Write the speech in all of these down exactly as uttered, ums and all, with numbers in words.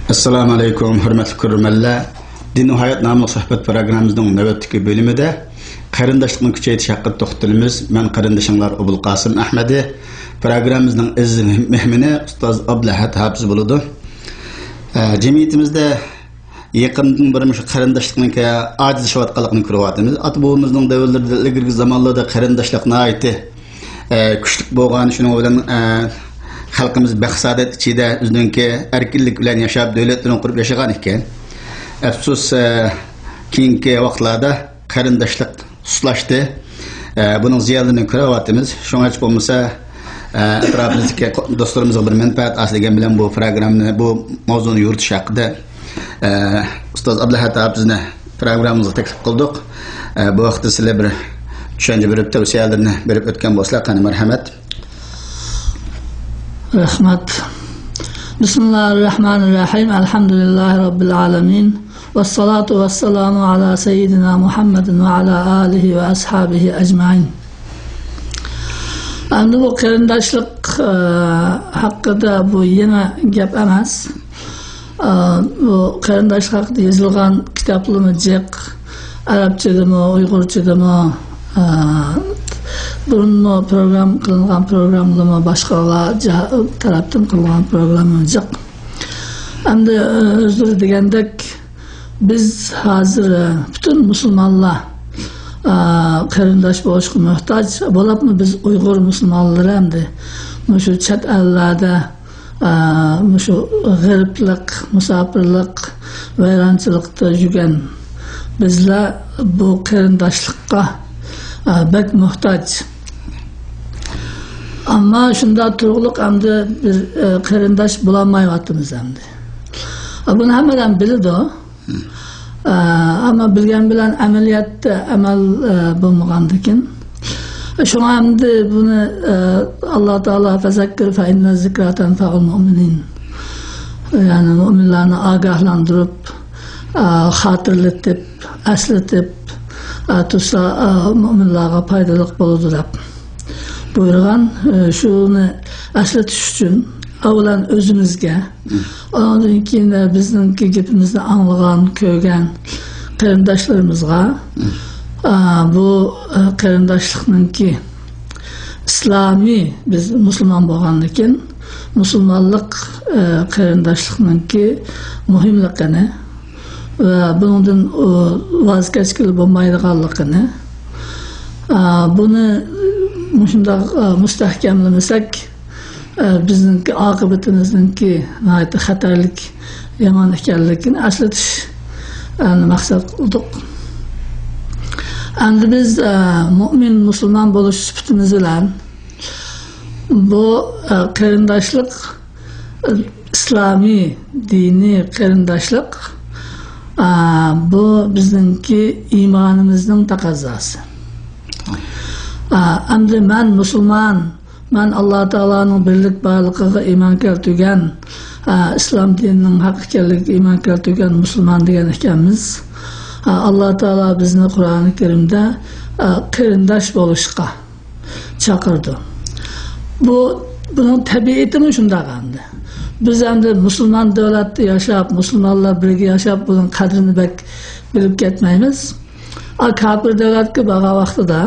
ئەسسالامۇ ئەلەيكۇم، ھۆرمەتلىك كۆرۈرمەنلەر. دىن ۋە ھايات ناملىق سۆھبەت پروگراممىمىزنىڭ نۆۋەتتىكى بۆلۈمىدە قېرىنداشلىقنى كۈچەيتىش ھەققىدە توختىلىمىز. مەن قېرىندىشىڭلار ئوبۇلقاسىم ئەھمەدى. پروگراممىمىزنىڭ ئەزىز مېھمىنى ئۇستاز ئابلەھەت ھاپىز بولىدۇ. ئە، جەمئىيىتىمىزدە يېقىندىن بېرى مۇشۇ قېرىنداشلىقنىڭكى ئاجىزلىشىۋاتقانلىقىنى كۆرۈۋاتىمىز. ئاتا-بوۋىمىزنىڭ دەۋرلىرىدە، ئىلگىرىكى زامانلاردا قېرىنداشلىق ناھايىتى، ئە، كۈچلۈك بولغان. شۇنىڭ بىلەن، ئە، خەلقىمىز بەخت-سائادەت ئىچىدە ئۆزىنىڭكى ئەركىنلىك بىلەن ياشاپ، دۆلەتلىرىنى قۇرۇپ ياشىغان ئىكەن. ئەپسۇس، ئە، كېيىنكى ۋاقىتلاردا قېرىنداشلىق سۇسلاشتى. ئە، بۇنىڭ زىيانلىرىنى كۆرۈۋاتىمىز. شۇڭا ھېچ بولمىسا، ئە، ئەتراپىمىزدىكى دوستلىرىمىزغا بىر مەنپەئەت ئالسا دېگەن بىلەن بۇ پروگراممىنى، بۇ ماۋزۇنى يورۇتۇش ھەققىدە، ئە، ئۇستاز ئابلەھەت ھاپىزنى پروگراممىمىزغا تەكلىپ قىلدۇق. ئە، بۇ ھەقتە سىلەر بىر چۈشەنچە بېرىپ، تەۋسىيەلىرىنى بېرىپ ئۆتكەن بولسىلا، قېنى، مەرھەمەت. رەھمەت. بىسمىللاھىر راھمانىر راھىم. ئەلھەمدۇلىللاھى رەببىل ئالەمىن. ۋەسسالاتۇ ۋەسسالامۇ ئالا سەييىدىنا مۇھەممەدىن ۋە ئالا ئالىھى ۋە ئەسھابىھى ئەجمەئىن. ئەمدى بۇ قېرىنداشلىق، ئە، ھەققىدە بۇ يېڭى گەپ ئەمەس. ئە، بۇ قېرىنداشلىق ھەققىدە يېزىلغان كىتابلىرىمۇ جىق. ئەرەبچىدىمۇ، ئۇيغۇرچىدىمۇ، ئە، بۇرۇنمۇ پروگرام قىلىنغان پروگراملىرىمۇ، باشقىلار جا-، تەرەپتىن قىلىنغان پروگراممۇ جىق. ئەمدى، ئە، ئۆزلىرى دېگەندەك، بىز ھازىر، ئە، پۈتۈن مۇسۇلمانلار، ئە، قېرىنداش بولۇشقا موھتاج. بولۇپمۇ بىز ئۇيغۇر مۇسۇلمانلىرى ئەمدى مۇشۇ چەت ئەللەردە، ئە، مۇشۇ غېرىبلىق، مۇساپىرلىق، ۋەيرانچىلىقتا يۈرگەن بىزلەر بۇ قېرىنداشلىققا، ئە، بەك موھتاج. ئەمما شۇنداق تۇرۇقلۇق ئەمدى بىر، ئە، قېرىنداش بولالمايۋاتىمىز ئەمدى. ئە، بۇنى ھەممە ئادەم بىلىدۇ. ئە، ئەمما بىلگەن بىلەن ئەمەلىيەتتە ئەمەل، ئە، بولمىغاندىكىن. شۇڭا ئەمدى بۇنى، ئە، ئاللا تائالا «فەزەككىر فەئىننە زىكرا تەنفەئۇل مۇئمىنىن». يەنى مۇئمىنلارنى ئاگاھلاندۇرۇپ، ئە، خاتىرىلىتىپ، ئەسلىتىپ، ئە، تۇرسا، ئە، مۇئمىنلارغا پايدىلىق بولىدۇ دەپ بۇيرۇغان. ئە، شۇنى ئەسلىتىش ئۈچۈن ئەۋۋەلەن ئۆزىمىزگە، ئاندىن كېيىن بىزنىڭكى گېپىمىزنى ئاڭلىغان، كۆرگەن قېرىنداشلىرىمىزغا، ئا، بۇ، ئا، قېرىنداشلىقنىڭكى ئىسلامىي، بىز مۇسۇلمان بولغاندىكىن، مۇسۇلمانلىق، ئا، قېرىنداشلىقنىڭكى مۇھىملىقىنى ۋە بۇنىڭدىن، ئۇ، ۋاز كەچكىلى بولمايدىغانلىقىنى، ئا، بۇنى مۇشۇنداق، ئا، مۇستەھكەملىمىسەك، ئە، بىزنىڭكى ئاقىۋىتىمىزنىڭكى ناھايىتى خەتەرلىك، يامان ئىكەنلىكىنى ئەسلىتىش، ئە، مەقسەت قىلدۇق. ئەمدى بىز، ئە، مۇئمىن، مۇسۇلمان بولۇش سۈپىتىمىز بىلەن بۇ، ئە، قېرىنداشلىق، ئە، ئىسلامىي دىنىي قېرىنداشلىق، ئە، بۇ بىزنىڭكى ئىمانىمىزنىڭ تەقەززاسى. ئە، ئەمدى مەن مۇسۇلمان، مەن ئاللا تائالانىڭ بىرلىك بارلىقىغا ئىمان كەلتۈرگەن، ئە، ئىسلام دىنىنىڭ ھەق ئىكەنلىكىگە ئىمان كەلتۈرگەن مۇسۇلمان دېگەن ئىكەنمىز. ئە، ئاللا تائالا بىزنى قۇرئانى كەرىمدە، ئە، قېرىنداش بولۇشقا چاقىرىدۇ. بۇ، بۇنىڭ تەبىئىتىمۇ شۇنداق ئەمدى. بىز ئەمدى مۇسۇلمان دۆلەتتە ياشاپ، مۇسۇلمانلار بىرگە ياشاپ، بۇنىڭ قەدرىنى بەك بىلىپ كەتمەيمىز. ئا، كاپىر دۆلەتكە بارغان ۋاقتىدا،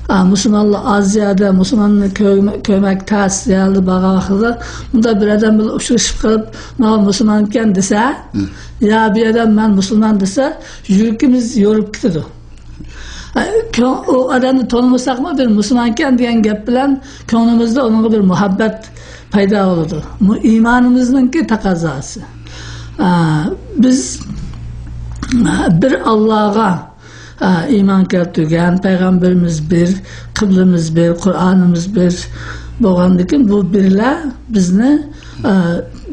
ئا، مۇسۇلمانلار ئاز يەردە، مۇسۇلماننى كۆرمە-، كۆرمەك تەس يەردە بارغان ۋاقتىدا، مۇنداق بىر ئادەم بىلەن ئۇچرىشىپ قېلىپ، «ماۋۇ مۇسۇلمانكەن» دېسە، يا بىر ئادەم «مەن مۇسۇلمان» دېسە، يۈرىكىمىز يورۇپ كېتىدۇ. ئا، كۆ-، ئۇ ئادەمنى تونۇمىساقمۇ، بىر مۇسۇلمانكەن دېگەن گەپ بىلەن كۆڭلىمىزدە ئۇنىڭغا بىر مۇھەببەت پەيدا بولىدۇ. بۇ ئىمانىمىزنىڭكى تەقەززاسى. ئا، بىز، ئا، بىر ئاللاغا، ئا، ئىمان كەلتۈرگەن، پەيغەمبىرىمىز بىر، قىبلىمىز بىر، قۇرئانىمىز بىر بولغاندىكىن، بۇ بىرلەر بىزنى، ئا،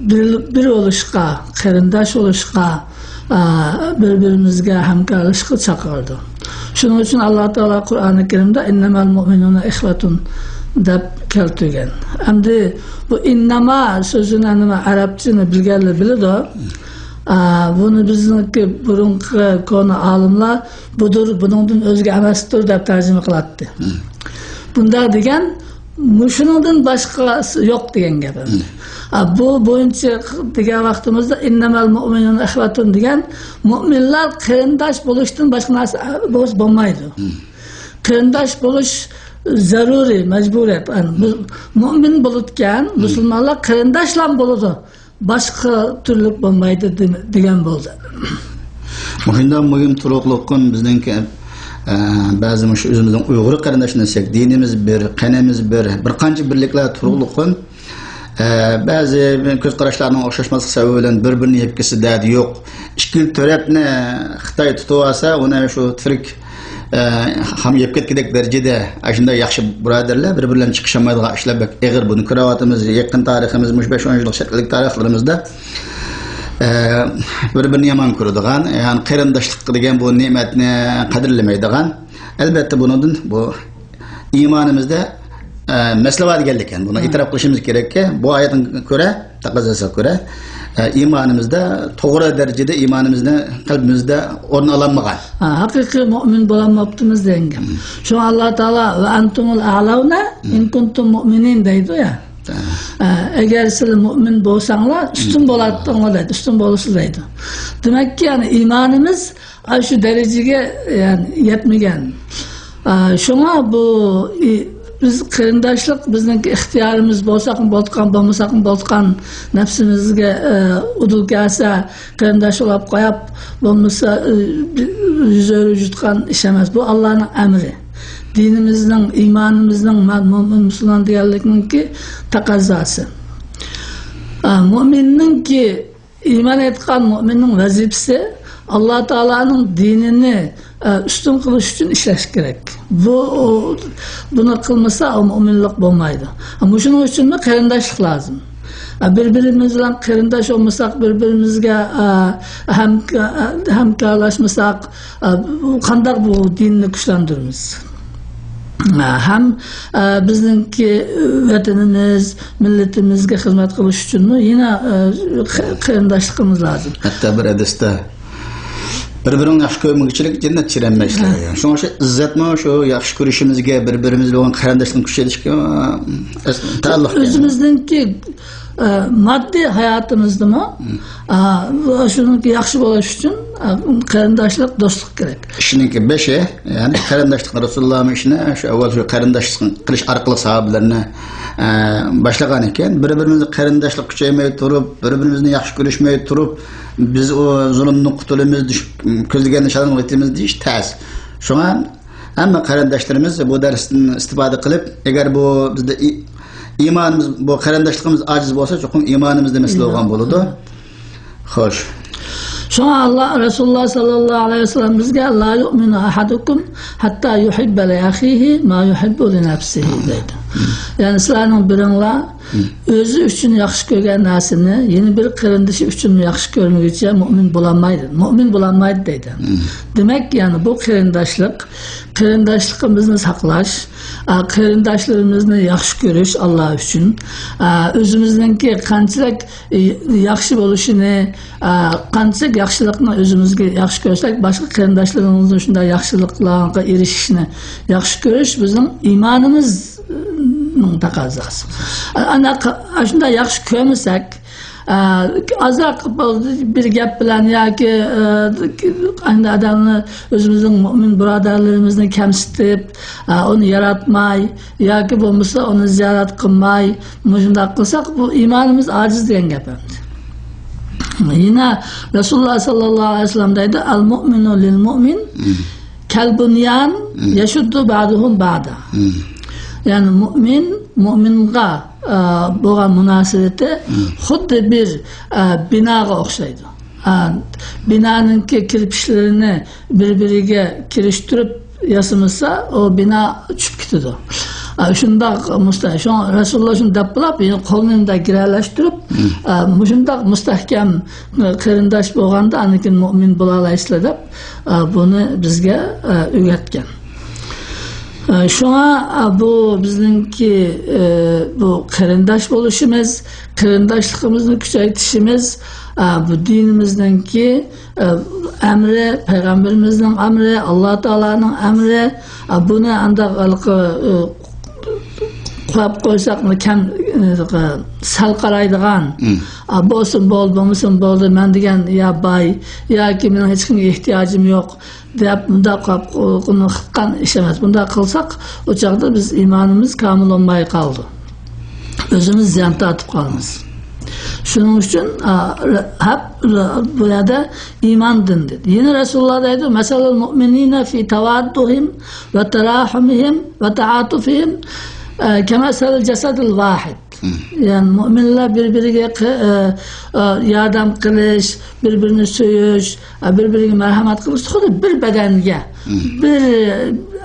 بىر، بىر بولۇشقا، قېرىنداش بولۇشقا، ئا، بىر-بىرىمىزگە ھەمكارلىشىشقا چاقىرىدۇ. شۇنىڭ ئۈچۈن ئاللا تائالا قۇرئانى كەرىمدە «ئىننەمەل مۇئمىنۇنە ئىخۋەتۇن» دەپ كەلتۈرگەن. ئەمدى بۇ «ئىننەما» سۆزىنى، نېمە، ئەرەبچىنى بىلگەنلەر بىلىدۇ. ئا، بۇنى بىزنىڭكى بۇرۇنقى كونا ئالىملار «بۇدۇر، بۇنىڭدىن ئۆزگە ئەمەستۇر» دەپ تەرجىمە قىلاتتى. بۇنداق دېگەن، مۇشۇنىڭدىن باشقىسى يوق دېگەن گەپ ئەمدى. ئا، بۇ بويىچە دېگەن ۋاقتىمىزدا «ئىننەمەل مۇئمىنۇنە ئىخۋەتۇن» دېگەن، مۇئمىنلار قېرىنداش بولۇشتىن باشقا نەرسە بولسا بولمايدۇ. قېرىنداش بولۇش زەرۇرىي، مەجبۇرىيەت. يەنى بۇ مۇئمىن بولىدىكەن، مۇسۇلمانلار قېرىنداشلا بولىدۇ. باشقا تۈرلۈك بولمايدۇ دېمە-، دېگەن بولدى. مۇشۇنداق مۇھىم تۇرۇقلۇققۇن بىزنىڭكى، ئە، بەزى مۇشۇ ئۆزىمىزنىڭ ئۇيغۇر قېرىنداشلىرىنى دېسەك، دىنىمىز بىر، قېنىمىز بىر، بىر قانچە بىرلىكلەر تۇرۇقلۇققۇن، ئە، بەزى كۆز قاراشلارنىڭ ئوخشاشماسلىقى سەۋەبى بىلەن بىر-بىرىنى يەپ كەتسە دەردى يوق. ئىككىلا تەرەپنى خىتاي تۇتۇۋالسا، ئۇنى شۇ تىرىك ئە، خام يەپ كەتكۈدەك دەرىجىدە ئاشۇنداق ياخشى بۇرادەرلەر بىر-بىرلىرىنى چىقىشالمايدىغان ئىشلار بەك ئېغىر. بۇنى كۆرۈۋاتىمىز. يېقىن تارىخىمىز، مۇشۇ بەش-ئون يىللىق چەت ئەللىك تارىخلىرىمىزدا، ئە، بىر-بىرىنى يامان كۆرىدىغان، يەنى قېرىنداشلىق دېگەن بۇ نېمەتنى قەدىرلىمەيدىغان. ئەلبەتتە، بۇنىڭدىن بۇ ئىمانىمىزدا، ئە، مەسىلە بار دېگەنلىكەن. بۇنى ئېتىراپ قىلىشىمىز كېرەككى، بۇ ئايەتكە كۆرە، تەقەززاسىغا كۆرە، ئە، ئىمانىمىزدا توغرا دەرىجىدە ئىمانىمىزنى قەلبىمىزدە ئورۇن ئالالمىغان. ھە، ھەقىقىي مۇئمىن بولالماپتىمىز دېگەن گەپ. شۇڭا ئاللا تائالا «ۋە ئەنتۇمۇل ئەئلەۋنە ئىن كۇنتۇم مۇئمىنىن» دەيدۇ يا. ھە. ئە، ئەگەر سىلەر مۇئمىن بولساڭلار، ئۈستۈن بولاتتىڭلار دەيدۇ، ئۈستۈن بولىسىز دەيدۇ. دېمەككى، يەنى ئىمانىمىز ئاشۇ دەرىجىگە، يەنى، يەتمىگەن. ئا، شۇڭا بۇ، ئى، بىز قېرىنداشلىق بىزنىڭكى ئىختىيارىمىز بولساقمۇ بولىدىغان، بولمىساقمۇ بولىدىغان، نەپسىمىزگە، ئە، ئۇدۇل كەلسە قېرىنداش بولاپ قويۇپ، بولمىسا، ئە، يۈز ئۆرە يۈتىدىغان ئىش ئەمەس. بۇ ئاللانىڭ ئەمرى. دىنىمىزنىڭ، ئىمانىمىزنىڭ، مەن مۇئمىن مۇسۇلمان دېگەنلىكنىڭكى تەقەززاسى. ئا، مۇئمىننىڭكى ئىمان ئېيتقان مۇئمىننىڭ ۋەزىپىسى ئاللا تائالانىڭ دىنىنى، ئە، ئۈستۈن قىلىش ئۈچۈن ئىشلەش كېرەك. بۇ، ئۇ، بۇنى قىلمىسا، ئۇ مۇئمىنلىق بولمايدۇ. مۇشۇنىڭ ئۈچۈنمۇ قېرىنداشلىق لازىم. ئە، بىر-بىرىمىز بىلەن قېرىنداش بولمىساق، بىر-بىرىمىزگە، ئە، ھەم-، ھەمكارلاشمىساق، ئە، قانداق بۇ دىننى كۈچلەندۈرىمىز؟ ھەم، ئە، بىزنىڭكى ۋەتىنىمىز، مىللىتىمىزگە خىزمەت قىلىش ئۈچۈنمۇ يەنە، ئە، قېرىنداشلىقىمىز لازىم. ھەتتا بىر ھەدىستە بىر-بىرىڭنى ياخشى كۆرمىگۈچىلىك جەننەتكە كىرەلمەيسىلەر دېگەن. شۇڭا شۇ ئىززەتمۇ شۇ ياخشى كۆرۈشىمىزگە، بىر-بىرىمىز بىلەن بولغان قېرىنداشلىقنى كۈچەيتىشكە، ئە، تەئەللۇق. ئۆزىمىزنىڭكى ئە، ماددىي ھاياتىمىزدىمۇ، ئە، شۇنىڭكى ياخشى بولۇش ئۈچۈن، ئە، قېرىنداشلىق، دوستلۇق كېرەك. ئىشنىڭكى بېشى، يەنى قېرىنداشلىقنى رەسۇلۇللامۇ ئىشىنى شۇ ئاۋۋال شۇ قېرىنداشلىق قىلىش ئارقىلىق ساھابىلىرىنى، ئە، باشلىغان ئىكەن. بىر-بىرىمىزنى قېرىنداشلىق كۈچەيمەي تۇرۇپ، بىر-بىرىمىزنى ياخشى كۆرۈشمەي تۇرۇپ، بىز ئۇ زۇلۇمدىن قۇتۇلىمىز، كۆزلىگەن نىشانىمىزغا يېتىمىز دېيىش تەس. شۇڭا ھەممە قېرىنداشلىرىمىز بۇ دەرستىن ئىستىپادە قىلىپ، ئەگەر بۇ بىزدە ئى-، ئىمانىمىز، بۇ قېرىنداشلىقىمىز ئاجىز بولسا، چوقۇم ئىمانىمىزدا مەسىلە بولغان بولىدۇ. خوش. شۇڭا ئاللا، رەسۇلۇللا ساللاللاھۇ ئەلەيھى ۋەسەللەم بىزگە: «لا يۇئمىنۇ ئەھەدۇكۇم ھەتتا يۇھىببە لىئەخىھى ما يۇھىببۇ لىنەفسىھى» دەيدۇ. يەنى سىلەرنىڭ بىرىڭلار ئۆزى ئۈچۈن ياخشى كۆرگەن نەرسىنى يەنە بىر قېرىندىشى ئۈچۈنمۇ ياخشى كۆرمىگۈچە مۇئمىن بولالمايدۇ. مۇئمىن بولالمايدۇ دەيدۇ. دېمەك، يەنى بۇ قېرىنداشلىق، قېرىنداشلىقىمىزنى ساقلاش، ئا، قېرىنداشلىرىمىزنى ياخشى كۆرۈش ئاللا ئۈچۈن، ئا، ئۆزىمىزنىڭكى قانچىلىك، ئى، ياخشى بولۇشىنى، ئا، قانچىلىك ياخشىلىقنى ئۆزىمىزگە ياخشى كۆرسەك، باشقا قېرىنداشلىرىمىزنىڭ شۇنداق ياخشىلىقلارغا ئېرىشىشىنى ياخشى كۆرۈش بىزنىڭ ئىمانىمىزنىڭ تەقەززاسى. ئا، ئانا، ئا، شۇنداق ياخشى كۆرمىسەك، ئە، ئازراق بىر گەپ بىلەن ياكى، ئە، ئەمدى ئادەمنى، ئۆزىمىزنىڭ مۇئمىن بۇرادەرلىرىمىزنى كەمسىتىپ، ئە، ئۇنى ياراتماي ياكى بولمىسا ئۇنى زىيارەت قىلماي، مۇشۇنداق قىلساق، بۇ ئىمانىمىز ئاجىز دېگەن گەپ ئەمدى. يەنە رەسۇلۇللا ساللاللاھۇ ئەلەيھى ۋەسەللەم دەيدۇ: «ئەل مۇئمىنۇ لىل مۇئمىن كەل بۇنيان يەشۇددۇ بەئدۇھۇم بەئدا.» يەنى مۇئمىن مۇئمىنغا ئە، بولغان مۇناسىۋىتى خۇددى بىر، ئە، بىناغا ئوخشايدۇ. ئە، بىنانىڭكى كىرپىچلىرىنى بىر-بىرىگە كىرىشتۈرۈپ ياسىمىسا، ئۇ بىنا چۈشۈپ كېتىدۇ. ئە، شۇنداق مۇستەھ-، شۇڭا رەسۇلۇللا شۇنى دەپ بولاپ، يەنى قولىنى مۇنداق گىرەلەشتۈرۈپ، ئە، مۇشۇنداق مۇستەھكەم، ئە، قېرىنداش بولغاندا، ئاندىن كېيىن مۇئمىن بولالايسىلەر دەپ، ئە، بۇنى بىزگە، ئە، ئۆگەتكەن. ئە، شۇڭا، ئە، بۇ بىزنىڭكى، ئە، بۇ قېرىنداش بولۇشىمىز، قېرىنداشلىقىمىزنى كۈچەيتىشىمىز، ئە، بۇ دىنىمىزنىڭكى، ئە، ئەمرى، پەيغەمبىرىمىزنىڭ ئەمرى، ئاللا تائالانىڭ ئەمرى. ئە، بۇنى ئانداق ھېلىقى، ئە، قىلىپ قويساق، كەم، ئە، سەل قارايدىغان، مم. «ئا، بولسۇن، بولدى، بولمىسۇن، بولدى، مەن دېگەن يا باي، ياكى مېنىڭ ھېچكىمگە ئېھتىياجىم يوق» دەپ، مۇنداق قىلىپ، ئۇنى قىلغان ئىش ئەمەس. بۇنداق قىلساق، ئۇ چاغدا بىز ئىمانىمىز كامىل بولماي قالىدۇ. ئۆزىمىز زىيان تارتىپ قالىمىز. شۇنىڭ ئۈچۈن، ئا، ھەپ، بۇ يەردە ئىماندىن دېدى. يەنە رەسۇلۇللا دەيدۇ، «مەسەلۇل مۇئمىنىنە فى تەۋاددۇھىم ۋە تەراھۇمىھىم ۋە تەئاتۇفىھىم، ئە، كەمەسەلىل جەسەدىل ۋاھىد.» مم. يەنى مۇئمىنلار بىر-بىرىگە قى-، ئە، ئە، ياردەم قىلىش، بىر-بىرىنى سۆيۈش، ئە، بىر-بىرىگە مەرھەمەت قىلىش خۇددى بىر بەدەنگە، مم. بىر،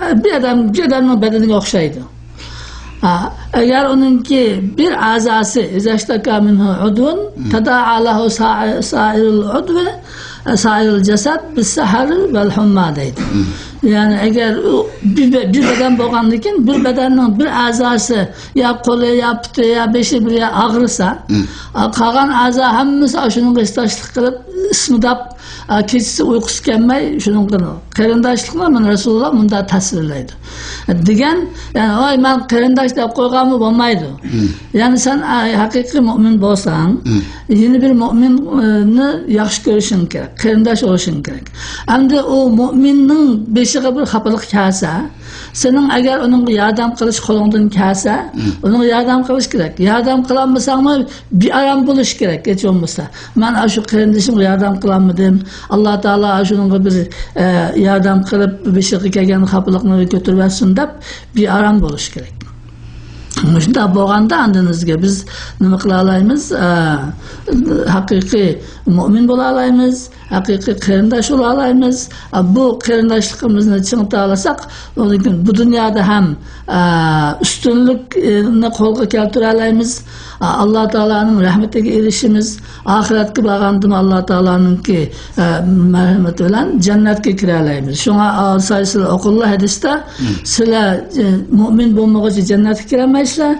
ئە، بىر ئادەم، بىر ئادەمنىڭ بەدىنىگە ئوخشايدۇ. ئە، ئەگەر ئۇنىڭكى بىر ئەزاسى، «ئىزەشتەكا مىنھۇ ئۇدۋۇن، مم. تەدائا لەھۇ سائىرۇل ئۇدۋى، سائىرۇل جەسەد، بىسسەھەرى ۋەل ھۇمما» دەيدۇ. مم. يەنى ئەگەر ئۇ بىر، بىر بەدەن بولغاندىكىن، بىر بەدەننىڭ بىر ئەزاسى يا قولى، يا پۇتى، يا بېشى بىر يەر ئاغرىسا، مم. ئا، قالغان ئەزا ھەممىسى ئاشۇنىڭغا ھېسداشلىق قىلىپ، ئىسمىداپ، ئا، كېچىسى ئۇيقۇسى كەلمەي، شۇنىڭغا قېرىنداشلىقنى مانا رەسۇلۇللا مۇنداق تەسۋىرلەيدۇ. دېگەن، يەنى، «ۋاي، مەن قېرىنداش» دەپ قويغانمۇ بولمايدۇ. مم. يەنى سەن، ئا، ھەقىقىي مۇئمىن بولساڭ، مم. يەنە بىر مۇئمىننى ياخشى كۆرۈشۈڭ كېرەك، قېرىنداش بولۇشۇڭ كېرەك. ئەمدى ئۇ مۇئمىننىڭ بېشىغا بىر خاپىلىق كەلسە، سېنىڭ ئەگەر ئۇنىڭغا ياردەم قىلىش قولۇڭدىن كەلسە، مم. ئۇنىڭغا ياردەم قىلىش كېرەك. ياردەم قىلالمىساڭمۇ، بىئارام بولۇش كېرەك، ھېچ بولمىسا. «مەن ئاشۇ قېرىندىشىمغا ياردەم قىلالمىدىم. ئاللا تائالا ئاشۇنىڭغا بىر، ئە، ياردەم قىلىپ، بېشىغا كەلگەن خاپىلىقنى كۆتۈرۈۋەتسۇن» دەپ، بىئارام بولۇش كېرەك. مۇشۇنداق بولغاندا، ئاندىن بىزگە، بىز نېمە قىلالايمىز؟ ئە، ھەقىقىي مۇئمىن بولالايمىز. ھەقىقىي قېرىنداش بولالايمىز. ئا، بۇ قېرىنداشلىقىمىزنى چىڭىتالىساق، ئۇنىڭ بۇ دۇنيادا ھەم، ئا، ئۈستۈنلۈكنى قولغا كەلتۈرەلەيمىز. ئا، ئاللا تائالانىڭ رەھمىتىگە ئېرىشىمىز. ئاخىرەتكە بارغاندىمۇ ئاللا تائالانىڭكى، ئا، مەرھەمىتى بىلەن جەننەتكە كىرەلەيمىز. شۇڭا، ئا، سىلەر ئوقۇڭلار ھەدىستە، مم. سىلەر، ئە، مۇئمىن بولمىغۇچە جەننەتكە كىرەلمەيسىلەر.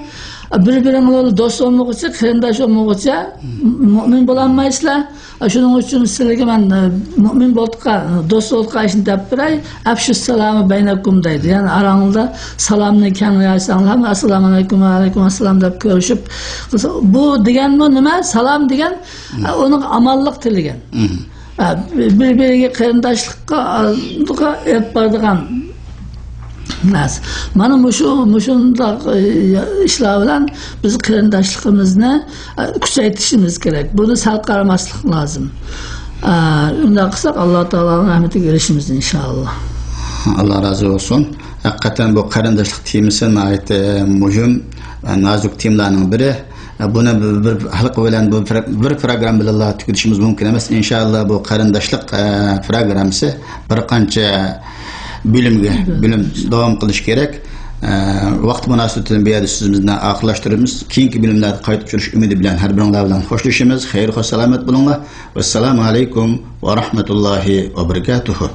بىر-بىرىڭلار دوست بولمىغۇچە، قېرىنداش بولمىغۇچە، مم. مۇئمىن بولالمايسىلەر. شۇنىڭ ئۈچۈن سىلەرگە مەن، ئە، مۇئمىن بولدۇققا، دوست بولدۇققا ئىشنى دەپ بېرەي. «ئەفشۇس سالامە بەينەكۇم» دەيدۇ. يەنى ئاراڭلاردا سالامنى كەڭ يايساڭلار، «ئەسسالامۇ ئەلەيكۇم» ۋە «ئەلەيكۇم ئەسسالام» دەپ كۆرۈشۈپ. بۇ دېگەنمۇ نېمە؟ سالام دېگەن، ئە، ئۇنىڭغا ئامانلىق تىلىگەن. مم. ئە، بىر-، بىرىگە قېرىنداشلىققا، ئە، ئېلىپ بارىدىغان نەرسە. مانا مۇشۇ، مۇشۇنداق، ئە، ئىشلار بىلەن بىز قېرىنداشلىقىمىزنى، ئە، كۈچەيتىشىمىز كېرەك. بۇنى سەل قارىماسلىق لازىم. ئە، ئۇنداق قىلساق، ئاللا تائالانىڭ رەھمىتىگە ئېرىشىمىز، ئىنشائاللا. ئاللا رازى بولسۇن. ھەقىقەتەن بۇ قېرىنداشلىق تېمىسى ناھايىتى مۇھىم، نازۇك تېمىلارنىڭ بىرى. بۇنى بىر، بىر ھالقا بىلەن، بۇ پرو-، بىر پروگرامما بىلەنلا تۈگىتىشىمىز مۇمكىن ئەمەس. ئىنشائاللا، بۇ قېرىنداشلىق، ئە، پروگراممىسى بىر قانچە بۆلۈمگە، بۆلۈم داۋام قىلىشى كېرەك. ئە، ۋاقىت مۇناسىۋىتى بىلەن بۇ يەردە سۆزىمىزنى ئاخىرلاشتۇرىمىز. كېيىنكى بۆلۈملەردە قايتا ئۇچرىشىش ئۈمىدى بىلەن ھەر بىرىڭلار بىلەن خوشلىشىمىز. خەير، خوش، سالامەت بولۇڭلار. ۋەسسالامۇ ئەلەيكۇم ۋە رەھمەتۇللاھى ۋە بەرىكاتۇھۇ.